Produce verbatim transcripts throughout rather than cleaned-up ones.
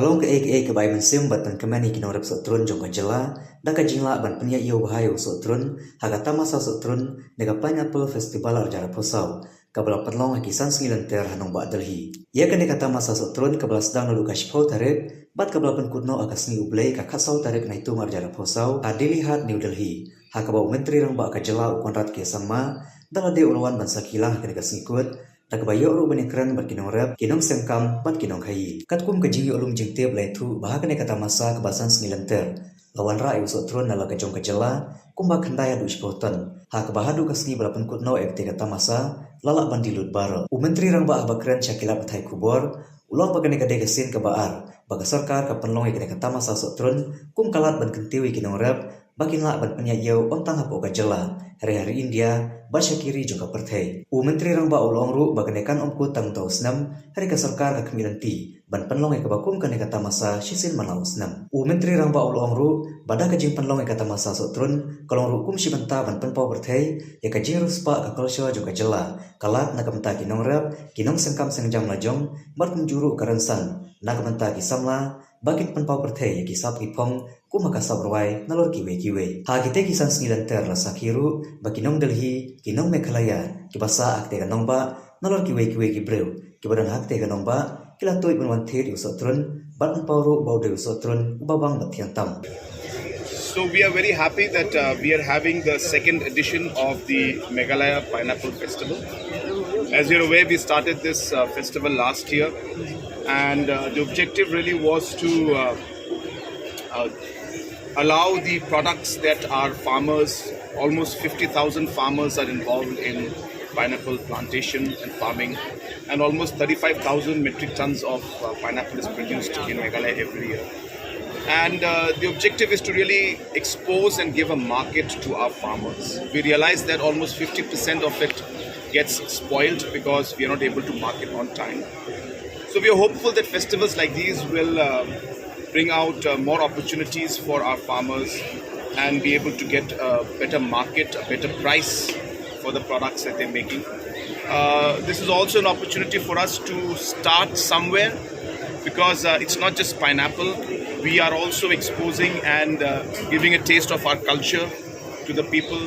Ka long kaei kaei kaba ai mynsiem bad pynkmen ïa ki nongrep sohtrun jong ka jylla da ka jinglah ban pynïaid ïew bha ïa u sohtrun ha ka tamasa sohtrun ne ka Pineapple Festival arhajar arphew saw, kaba la pynlong ha ki san sngi lynter ha nongbah Delhi. Ïa kane ka tamasa sohtrun kaba la sdang naduh ka shiphew tarik bad kaba la pynkut noh ha ka sngi U Blei ka khatsaw tarik Naitung arhajar arphew saw ha Dilli Haat, New Delhi, ha kaba u Myntri Rangbah ka jylla u Conrad K Sangma da lade u la wan ban sakhi lang ha kane ka sngi kut, da kaba ïoh ruh ban ïakren bad ki nongrep, ki nongseng kam bad ki nongkhaii. Katkum ka jingïoh lum jingtip la ïathuh ba ha kane ka tamasa kaba san sngi lynter la wanrah ïa u sohtrun na la ka jong ka jylla kumba khyndai haduh shiphew ton, ha kaba haduh ka sngi ba la pynkut noh ïa katei ka tamasa la lah ban die lut baroh. U Myntri Rangbah haba kren sha ki lad pathai khubor u la ong ba kane ka dei ka sien kaba ar ba ka sorkar ka pynlong ïa kane ka tamasa sohtrun kum ka lad ban kyntiew ïa ki nongrep ba kin lah ban pynïaid ïew ym tang hapoh ka jylla, hynrei ha ri India bad sha ki ri jong ka pyrthei. U Myntri Rangbah u la ong ruh ba kane kan ym kut tang uta u snem, hynrei ka sorkar ka khmih lynti ban pynlong ïa kaba kum kane ka tamasa shisien man la u snem. U Myntri Rangbah u la ong ruh ba da ka jingpynlong ïa ka tamasa sohtrun ka long ruh kum shi bynta ban pynpaw pyrthei ïa ka jingriewspah ka culture jong ka jylla, ka lad na ka bynta ki nongrep, ki nongseng kam seng jam la jong bad kumjuh ruh ka rynsan na ka bynta ki samla ba kin pynpaw pyrthei ïa ki sap ki phong kum ha ka sap rwai nalor kiwei kiwei. Ha kitei ki san sngi lynter la sakhi ruh ba ki nong Delhi, ki nong Meghalaya kiba sah ha katei ka nongbah nalor kiwei kiwei ki briew kiba don ha katei ka nongbah ki la tuid ban wan thied ïa u sohtrun bad pynpaw ruh ba u dei u sohtrun uba bang bad thiang tam. So we are very happy that uh, we are having the second edition of the Meghalaya Pineapple Festival. As you're aware, we started this uh, festival last year, and uh, the objective really was to uh, uh, allow the products that our farmers, almost fifty thousand farmers are involved in pineapple plantation and farming, and almost thirty-five thousand metric tons of uh, pineapple is produced in Meghalaya every year. And uh, the objective is to really expose and give a market to our farmers. We realize that almost fifty percent of it gets spoiled because we are not able to market on time. So we are hopeful that festivals like these will uh, bring out uh, more opportunities for our farmers and be able to get a better market, a better price for the products that they're making. Uh, this is also an opportunity for us to start somewhere because uh, it's not just pineapple. We are also exposing and uh, giving a taste of our culture to the people,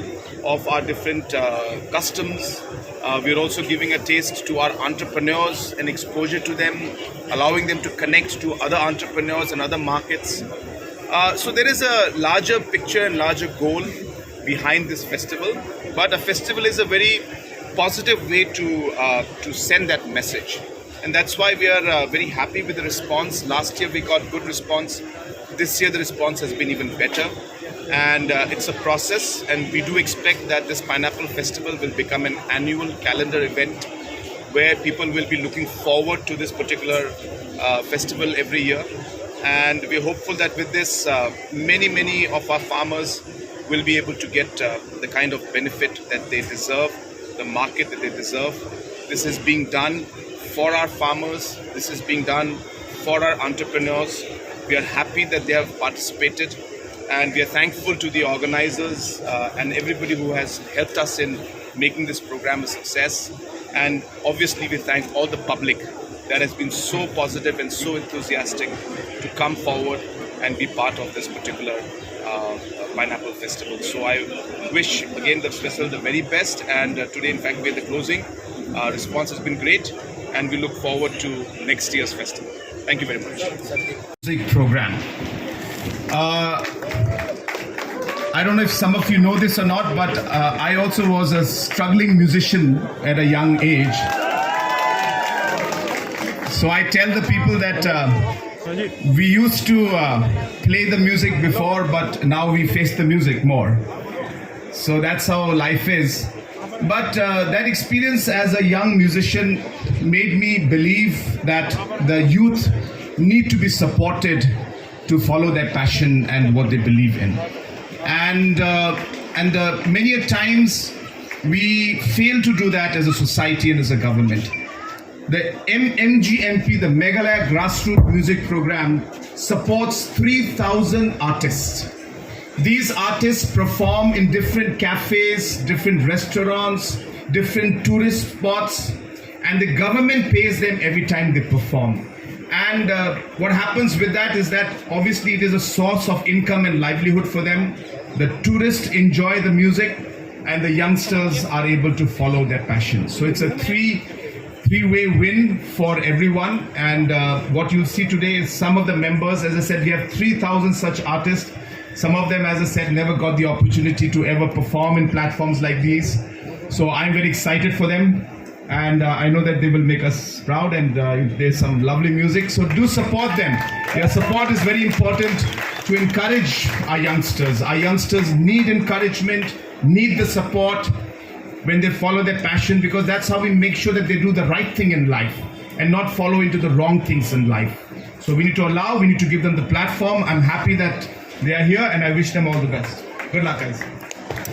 of our different uh, customs. Uh, we're also giving a taste to our entrepreneurs and exposure to them, allowing them to connect to other entrepreneurs and other markets. Uh, so there is a larger picture and larger goal behind this festival, but a festival is a very positive way to uh, to send that message, and that's why we are uh, very happy with the response. Last year we got good response. This year the response has been even better, and uh, it's a process, and we do expect that this pineapple festival will become an annual calendar event where people will be looking forward to this particular uh, festival every year. And we're hopeful that with this, uh, many, many of our farmers will be able to get uh, the kind of benefit that they deserve, the market that they deserve. This is being done for our farmers. This is being done for our entrepreneurs. We are happy that they have participated, and we are thankful to the organizers uh, and everybody who has helped us in making this program a success. And obviously, we thank all the public that has been so positive and so enthusiastic to come forward and be part of this particular uh, pineapple festival. So I wish again the festival the very best. And uh, today, in fact, we're at the closing. Uh, response has been great, and we look forward to next year's festival. Thank you very much. Music program. Uh, I don't know if some of you know this or not, but uh, I also was a struggling musician at a young age. So I tell the people that uh, we used to uh, play the music before, but now we face the music more. So that's how life is. But uh, that experience as a young musician made me believe that the youth need to be supported to follow their passion and what they believe in. And uh, and uh, many a times we fail to do that as a society and as a government. The M- M G M P, the Meghalaya Grassroots Music Program, supports three thousand artists. These artists perform in different cafes, different restaurants, different tourist spots, and the government pays them every time they perform. And uh, what happens with that is that obviously it is a source of income and livelihood for them. The tourists enjoy the music, and the youngsters are able to follow their passion. So it's a three three-way win for everyone. And uh, what you'll see today is some of the members, as I said, we have three thousand such artists. Some of them, as I said, never got the opportunity to ever perform in platforms like these. So I'm very excited for them. And uh, I know that they will make us proud. And uh, there's some lovely music. So do support them. Your support is very important to encourage our youngsters. Our youngsters need encouragement, need the support when they follow their passion, because that's how we make sure that they do the right thing in life and not follow into the wrong things in life. So we need to allow, we need to give them the platform. I'm happy that they are here and I wish them all the best. Good luck, guys.